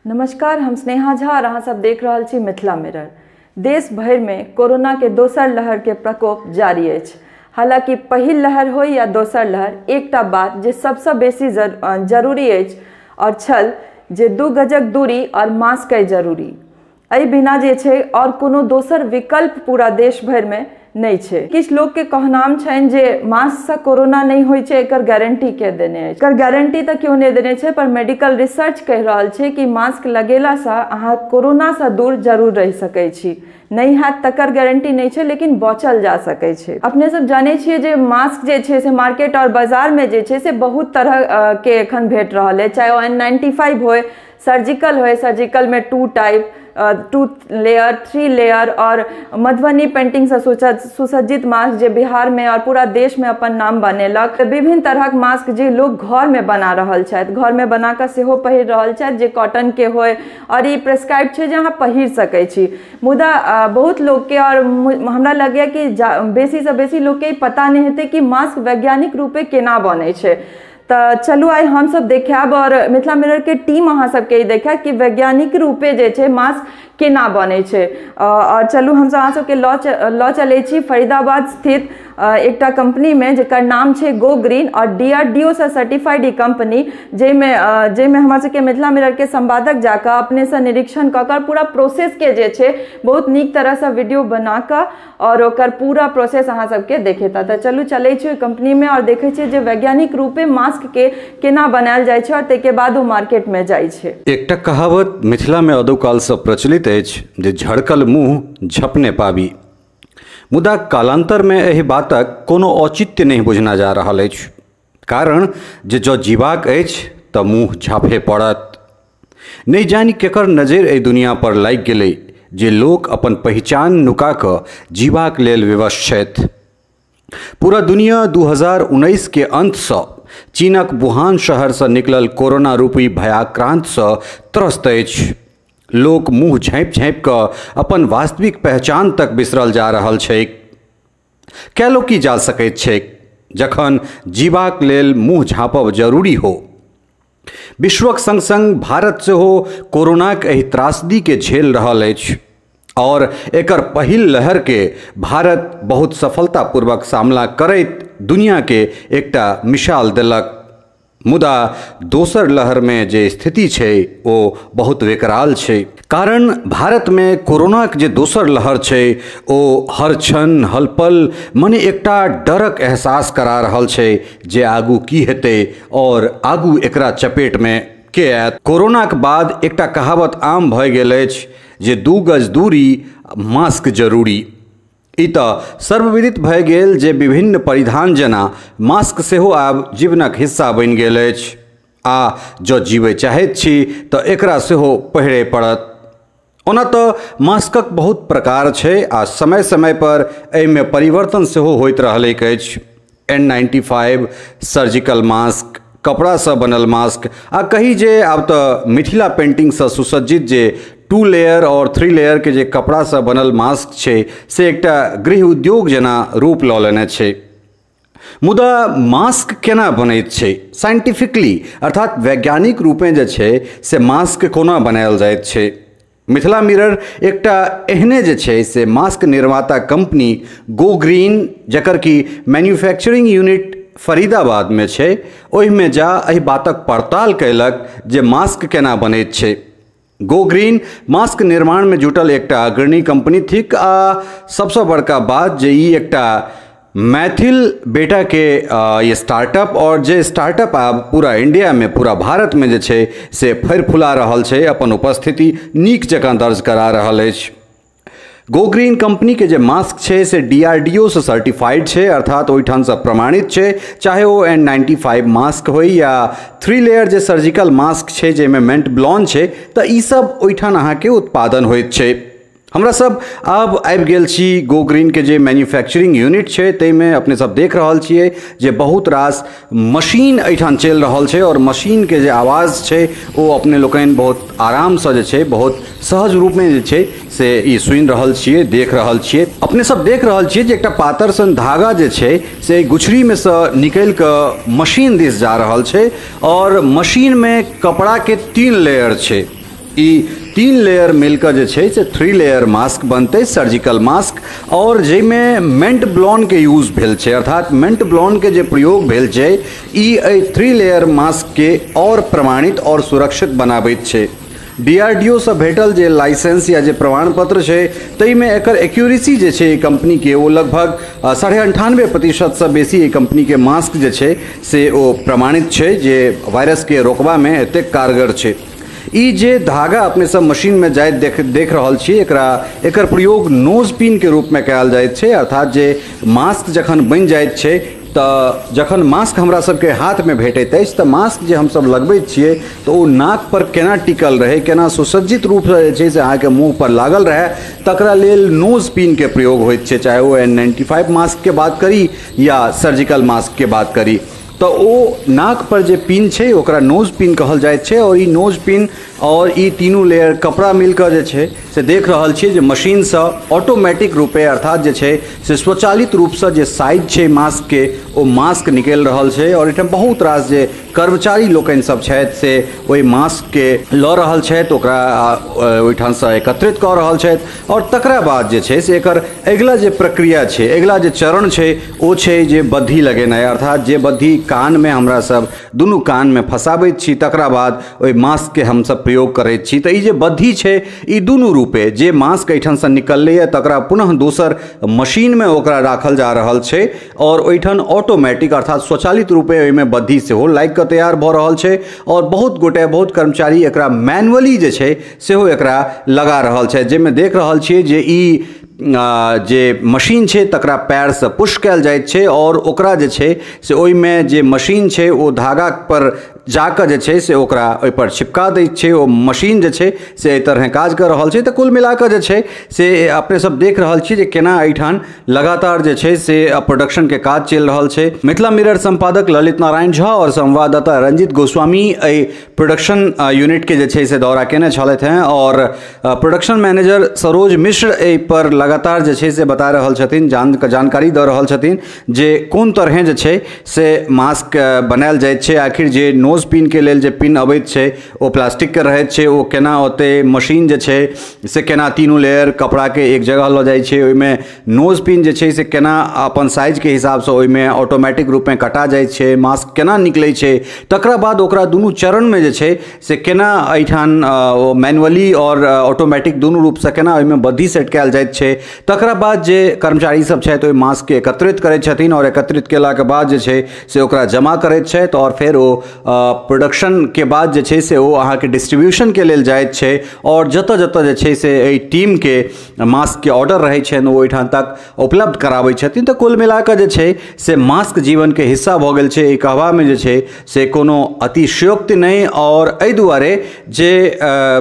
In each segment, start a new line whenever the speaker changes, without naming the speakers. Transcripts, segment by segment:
नमस्कार, हम स्नेहा झा और अहाँ सब देख रहल छी मिथिला मिरर। देश भरि में कोरोना के दोसर लहर के प्रकोप जारी अछि। हालांकि पहिल लहर हो या दोसर लहर, एकटा बात जे सबसँ बेसी जरूरी अछि और छल जे 2 गजक दूरी और मास्क जरूरी। एहि बिना जे छै और कोनो दोसर विकल्प पूरा देश भरि में नहीं छै। किछु लोग के कहनाम छनि जे मास्क से कोरोना नहीं होइ छै, एकर गारंटी के देने अछि। एकर गारंटी तऽ केओ नहि देने छै, पर मेडिकल रिसर्च कहि रहल छै कि मास्क लगेला से अहाँ कोरोना से दूर जरूर रहि सकै छी। नहीं हैत तकर गारंटी नहीं छै, लेकिन बचल जा सकै छै। अपने सब जानै छियै जे मास्क जे छै से मार्केट और बाजार में जे छै से बहुत तरह के एखन भेट रहल है, चाहे ओ N95 होय, सर्जिकल होय, सर्जिकल में 2 टाइप, 2 लेयर, 3 लेयर और मधुबनी पेंटिंग से सुसज्जित मास्क जे बिहार में और पूरा देश में अपन नाम बनेलक। विभिन्न तरहक मास्क जे लोग घर में बना रहल छथि, घर में बना कऽ सेहो पहिर रहल छथि, जे कॉटन के होय और ई प्रिस्क्राइब छै जे अहाँ पहिर सकै छी। मुदा बहुत लोकके और हमरा लगैए कि बेसीसँ बेसी लोकके पता नहि हेतै कि मास्क वैज्ञानिक रूपे केना बनै छै। तऽ चलू आइ हमसब देखायब और मिथिला मिरर के टीम अहाँ सबके ई देखायत कि वैज्ञानिक रूपे जे छै मास्क केना बनै छै। और चलू हमसब अहाँ सबके लऽ चलै छी फरीदाबाद स्थित एकटा कंपनी में जेकर नाम छै गो ग्रीन और DRDO से सर्टिफाइड ई कंपनी, जाहिमे हमर सबके मिथिला मिरर के संवादक जाकऽ अपने से निरीक्षण कऽ कऽ पूरा प्रोसेस के जे छै बहुत नीक तरह से वीडियो बना कऽ और ओकर पूरा प्रोसेस अहाँ सबके देखेता। तऽ चलू चलै छी ओहि कंपनी में और देखै छियै जे वैज्ञानिक रूपे मास्क के केना बनायल जाइ छै और ताहिके बाद ओ मार्केट में जाइ छै।
एकटा कहावत मिथिला में अदौकाल से प्रचलित अछि जे झड़कल मुँह झपने पाबी, मुदा कालांतर में एहि बातक कोनो औचित्य नहीं बुझना जा रहल अछि। कारण जे जँ जीबाक अछि तऽ मुँह झाँपे पड़त। नहि जानि केकर नजरि एहि दुनिया पर लागि गेलै जे लोक अपन पहिचान नुका कऽ जीबाक लेल विवश छथि। पूरा दुनिया 2019 के अंतसँ चीनक वुहान शहरसँ निकलल कोरोना रूपी भयाक्रांतसँ त्रस्त अछि। लोक मुँह झाँपि झाँपि कऽ अपन वास्तविक पहचान तक बिसरल जा रहल छैक। कैलो की जा सकैत छैक जखन जीबाक लेल मुँह झाँपब जरूरी हो। विश्वक संग संग भारत सेहो कोरोनाक एहि त्रासदीके झेल रहल अछि और एकर पहिल लहरके भारत बहुत सफलतापूर्वक सामना करैत दुनियाके एकटा मिसाल देलक। मुदा दोसर लहरमे जे स्थिति छै ओ बहुत विकराल छै। कारण भारतमे कोरोनाक जे दोसर लहर छै ओ हर क्षण हर पल मने एकटा डरक एहसास करा रहल छै जे आगू की हेतै और आगू एकरा चपेटमे के आयत। कोरोनाक बाद एकटा कहावत आम भऽ गेल अछि जे 2 गज दूरी मास्क जरूरी। ई तऽ सर्वविदित भए गेल जे विभिन्न परिधान जेना मास्क सेहो आब जीवनक हिस्सा बनि गेल अछि आ जँ जीवय चाहैत छी तऽ एकरा सेहो पहिरय पड़त। ओना तऽ मास्कक बहुत प्रकार छै आ समय समय पर एहिमे परिवर्तन सेहो होइत रहलैक अछि। N95 surgical mask, कपड़ासँ बनल मास्क आ कही जे आब तऽ मिथिला पेंटिंगसँ सुसज्जित जे 2 लेयर और 3 लेयर के जे कपड़ासँ बनल मास्क छै से एकटा गृह उद्योग जेना रूप लऽ लेने छै। मुदा मास्क केना बनैत छै साइंटिफिकली, अर्थात वैज्ञानिक रूपेँ जे छै से मास्क कोना बनायल जाइत छै। मिथिला मिरर एकटा एहने जे छै से मास्क निर्माता कंपनी गो ग्रीन, जकर कि मैन्युफैक्चरिंग यूनिट फरीदाबाद में छै, ओहिमे जा एहि बातक पड़ताल कयलक जे मास्क केना बनैत छै। गो ग्रीन मास्क निर्माण में जुटल एकटा अग्रणी कंपनी थिक आ सबसँ बड़का बात जे ई एकटा मैथिल बेटा के ये स्टार्टअप और जे स्टार्टअप आब पूरा इंडिया में पूरा भारत में जे छै से फरि फुला रहल छै, अपन उपस्थिति नीक जकाँ दर्ज करा रहल अछि। गो ग्रीन कंपनी के जे मास्क छै से DRDO से सर्टिफाइड छै, अर्थात ओहिठामसँ प्रमाणित छै, चाहे ओ N95 mask होय या 3 लेयर जे सर्जिकल मास्क छै जाहिमे मेंट ब्लॉन छै, तऽ ई सब ओहिठाम अहाँके उत्पादन होइत छै। हमरा सब आब आबि गेल छी गो ग्रीन के जे मैन्युफैक्चरिंग यूनिट छै ताहिमे अपने सब देख रहल छियै जे बहुत रास मशीन एहिठाम चलि रहल छै और मशीन के जे आवाज़ छै ओ अपने लोकनि बहुत आरामसँ जे छै बहुत सहज रूपमे जे छै से ई सुनि रहल छियै, देख रहल छियै। अपने सब देख रहल छियै जे एकटा पातर सन धागा जे छै से गुछड़ीमे सँ निकलि कऽ मशीन दिस जा रहल छै और मशीनमे कपड़ाके 3 लेयर छै। ई 3 लेयर मिलकर जे छै से 3 लेयर मास्क बनतै, सर्जिकल मास्क, और जाहिमे मेंट ब्लॉन के यूज भेल छै, अर्थात मेंट ब्लॉन के जे प्रयोग भेल छै ई एहि 3 लेयर मास्क के और प्रमाणित और सुरक्षित बनाबैत छै। डीआरडीओ से भेटल जे लाइसेंस या जे प्रमाण पत्र छै ताहिमे एकर एक्यूरेसी जे छै कंपनी के ओ लगभग 98.5% से बेसी कंपनी के मास्क जे छै से ओ प्रमाणित छै जे वायरस के रोकबामे एतेक कारगर छै। ई जे धागा अपने सब मशीन में जाइत देख रहल छी, एकर प्रयोग नोज पिन के रूप में कयल जाइत छै, अर्थात जे मास्क जखन बनि जाइत छै तऽ जखन मास्क हमरा सबके हाथमे भेटैत अछि तऽ मास्क जे हमसब लगबैत छियै तऽ ओ नाक पर केना टिकल रहै, केना सुसज्जित रूपसँ जे छै से अहाँके मुँह पर लागल रहै, तकरा लेल नोज पिन के प्रयोग होइत छै, चाहे ओ N95 mask के बात करी या सर्जिकल मास्क के बात करी। तऽ ओ नाक पर जे पिन छै ओकरा नोज पिन कहल जाइत छै, और ई नोज पिन और ई तीनू लेयर कपड़ा मिलकर जे छै से देख रहल छियै जे मशीनसँ ऑटोमेटिक रूपे, अर्थात जे छै से स्वचालित रूपसँ जे साइज छै मास्क के ओ मास्क निकलि रहल छै। और एहिठाम बहुत रास जे कर्मचारी लोकनि सब छथि से ओहि मास्कके लऽ रहल छथि, ओकरा ओहिठामसँ एकत्रित कऽ रहल छथि, और तकरा बाद जे छै से एकर अगिला जे प्रक्रिया छै, अगिला जे चरण छै ओ छै जे बद्धी लगेनाइ, अर्थात जे बद्धी कानमे हमरा सब दुनू कानमे फँसाबैत छी तकरा बाद ओहि मास्कके हमसब प्रयोग करैत छी। तऽ ई जे बद्धी छै ई दुनू रूपे जे मास्क एहिठामसँ निकललैए तकरा पुनः दोसर मशीनमे ओकरा राखल जा रहल छै, और ओहिठाम ऑटोमेटिक अर्थात स्वचालित रूपे ओहिमे बद्धी सेहो लागि कऽ तैयार भऽ रहल छै, और बहुत गोटे बहुत कर्मचारी एकरा मैनुअली जे छै सेहो एकरा लगा रहल छै, जाहिमे देख रहल छियै जे ई जे मशीन छै तकरा पैरसँ पुश कयल जाइत छै, और ओकरा जे छै से ओहिमे जे मशीन छै ओ धागा पर जाकऽ जे छै से ओकरा ओहिपर चिपका दैत छै, ओ मशीन जे छै से एहि तरहे काज कऽ रहल छै। तऽ कुल मिलाकऽ जे छै से अपने सब देख रहल छी जे केना एहिठाम लगातार जे छै से प्रोडक्शनके काज चलि रहल छै। मिथिला मिरर संपादक ललित नारायण झा और संवाददाता रंजित गोस्वामी एहि प्रोडक्शन यूनिट के जे छै से दौरा केने छलथि हेँ, और प्रोडक्शन मैनेजर सरोज मिश्र एहि पर लगातार जे छै से बता रहल छथिन, जानकारी दऽ रहल छथिन जे कोन तरहे जे छै से मास्क बनायल जाइत छै, आखिर जे नोज पिन के लेल जे पिन अबैत छै ओ प्लास्टिक के रहैत छै, ओ केना ओतै मशीन जे छै से केना तीनू लेयर कपड़ाके एक जगह लऽ जाइ छै, ओहिमे नोज पिन जे छै से केना अपन साइजके हिसाबसँ ओहिमे ऑटोमेटिक रूपमे कटा जाइ छै, मास्क केना निकलै छै, तकरा बाद ओकरा दुनू चरणमे जे छै से केना एहिठाम ओ मैनुअली और ऑटोमेटिक दुनू रूपसँ केना ओहिमे बद्धी सेट कयल जाइत छै, तकरा बाद जे कर्मचारी सब छथि ओहि मास्कके एकत्रित करैत छथिन, और एकत्रित केलाके बाद जे छै से ओकरा जमा करैत छथि, और फेर ओ प्रोडक्शन के बाद जे छै से ओ अहाँके डिस्ट्रीब्यूशन के लेल जाइत छै, और जतऽ जतऽ जे छै से एहि टीमके मास्कके ऑर्डर रहै छनि ओ ओहिठाम तक उपलब्ध कराबै छथिन। तऽ कुल मिलाकऽ जे छै से मास्क जीवनके हिस्सा भऽ गेल छै, एहि कहबामे जे छै से कोनो अतिशयोक्ति नहि, और एहि दुआरे जे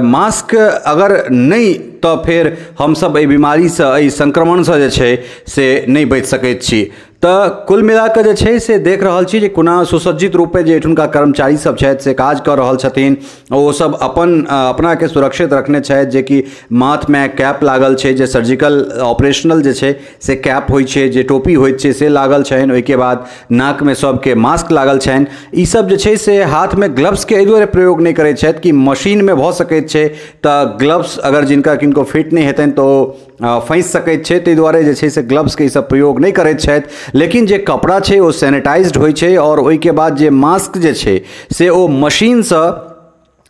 मास्क अगर नहि तऽ फेर हमसब एहि बीमारीसँ एहि संक्रमणसँ जे छै से नहि बचि सकैत छी। तऽ कुल मिलाकऽ जे छै से देख रहल छी जे कोना सुसज्जित रूपे जे एहिठुनका कर्मचारी सब छथि से काज कऽ रहल छथिन, ओ सब अपन अपनाके सुरक्षित रखने छथि, जेकि माथमे कैप लागल छै, जे सर्जिकल ऑपरेशनल जे छै से कैप होइ छै, जे टोपी होइत छै से लागल छनि, ओहिके बाद नाकमे सबके मास्क लागल छनि। ई सब जे छै से हाथमे ग्लव्सके एहि दुआरे प्रयोग नहि करै छथि कि मशीनमे भऽ सकैत छै तऽ ग्लव्स अगर जिनका किनको फिट नहि हेतनि तऽ ओ फँसि सकैत छै, ताहि दुआरे जे छै से ग्लव्सके ई सब प्रयोग नहि करैत छथि। लेकिन जे कपड़ा छै ओ सैनिटाइज्ड होइ छै, और ओहिके बाद जे मास्क जे छै से ओ मशीनसँ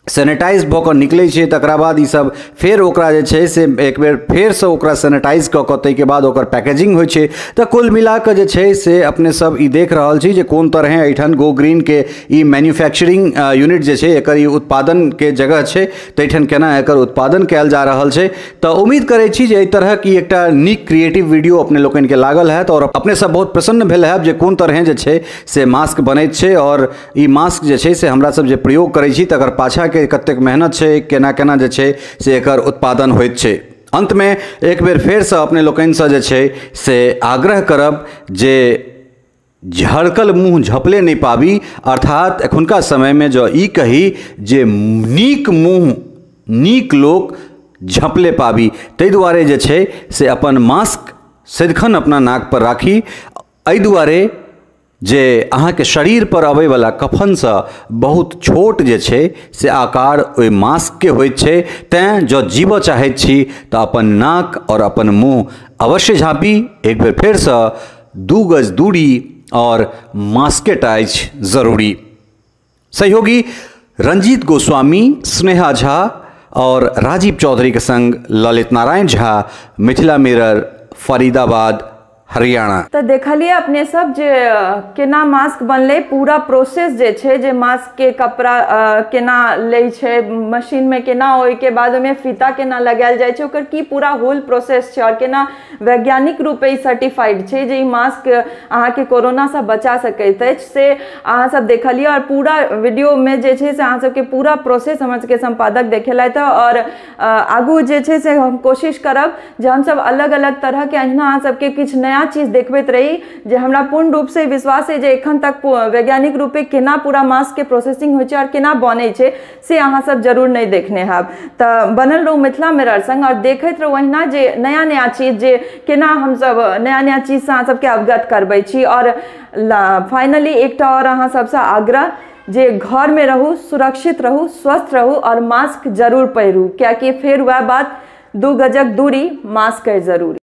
सैनिटाइज भऽ कऽ निकलै छै, तकरा बाद ईसब फेर ओकरा जे छै से एक बेर फेरसँ ओकरा सैनिटाइज कऽ कऽ ताहिके बाद ओकर पैकेजिंग होइ छै। तऽ कुल मिलाकऽ जे छै से अपने सब ई देख रहल छी जे कोन तरहे एहिठाम गो ग्रीन के ई मैन्युफैक्चरिंग यूनिट जे छै एकर ई उत्पादनके जगह छै, ताहिठाम केना एकर उत्पादन कयल जा रहल छै। तऽ उम्मीद करै छी जे एहि तरहक ई एकटा नीक क्रिएटिव वीडियो अपने लोकनिके लागल हैत, और अपने सब बहुत प्रसन्न भेल हैब जे कोन तरहे जे छै से मास्क बनैत छै, और ई मास्क जे छै से हमरा सब जे प्रयोग करै छी तकर पाछाँके कतेक मेहनत छै, केना केना जे छै से एकर उत्पादन होइत छै। अंतमे एक बेर फेरसँ अपने लोकनिसँ जे छै से आग्रह करब जे झड़कल मुँह झपले नहि पाबी, अर्थात एखुनका समयमे जँ ई कही जे नीक मुँह नीक लोक झपले पाबी, ताहि दुआरे जे छै से अपन मास्क सदिखन अपना नाक पर राखी। एहि दुआरे जे अहाँके शरीर पर अबैवला कफनसँ बहुत छोट जे छै से आकार ओहि मास्कके होइत छै। तैँ जँ जीबऽ चाहैत छी तऽ अपन नाक आओर अपन मुँह अवश्य झाँपी। एक बेर फेरसँ 2 गज दूरी आओर मास्केटा अछि जरूरी। सहयोगी रंजीत गोस्वामी, स्नेहा झा और राजीव चौधरी के संग ललित नारायण झा, मिथिला मिरर, फरीदाबाद, हरियाणा।
तऽ देखलियै अपने सब जे केना मास्क बनलै, पूरा प्रोसेस जे छै, जे मास्क के कपड़ा केना लै छै मशीनमे, केना ओहिके बाद ओहिमे फीता केना लगायल जाइ छै, ओकर की पूरा होल प्रोसेस छै और केना वैज्ञानिक रूपे ई सर्टिफाइड छै जे ई मास्क अहाँके कोरोनासँ बचा सकैत अछि, से अहाँ सब देखलियै। और पूरा वीडियोमे जे छै से अहाँ सबके पूरा प्रोसेस हमर सबके संपादक देखेलथि। और आगू जे छै से हम कोशिश करब जे हमसब अलग अलग तरहके अहिना अहाँ सबके किछु नया चीज देखबैत रही, जे हमरा पूर्ण रूप से विश्वास है जे एखन तक वैज्ञानिक रूपे केना पूरा मास्क के प्रोसेसिंग होइ छै और केना बनै छै से अहाँ सब जरूर नहि देखने हैब। तऽ बनल रहू मिथिला मिरर संग और देखैत रहू अहिना जे नया नया चीज जे केना हमसब नया नया चीजसँ अहाँ सबके अवगत करबै छी। और फाइनली एकटा और अहाँ सबसँ आग्रह जे घर में रहू, सुरक्षित रहू, स्वस्थ रहू और मास्क जरूर पहिरू, कियाकि फेर वएह बात, 2 गजक दूरी, मास्क है जरूरी।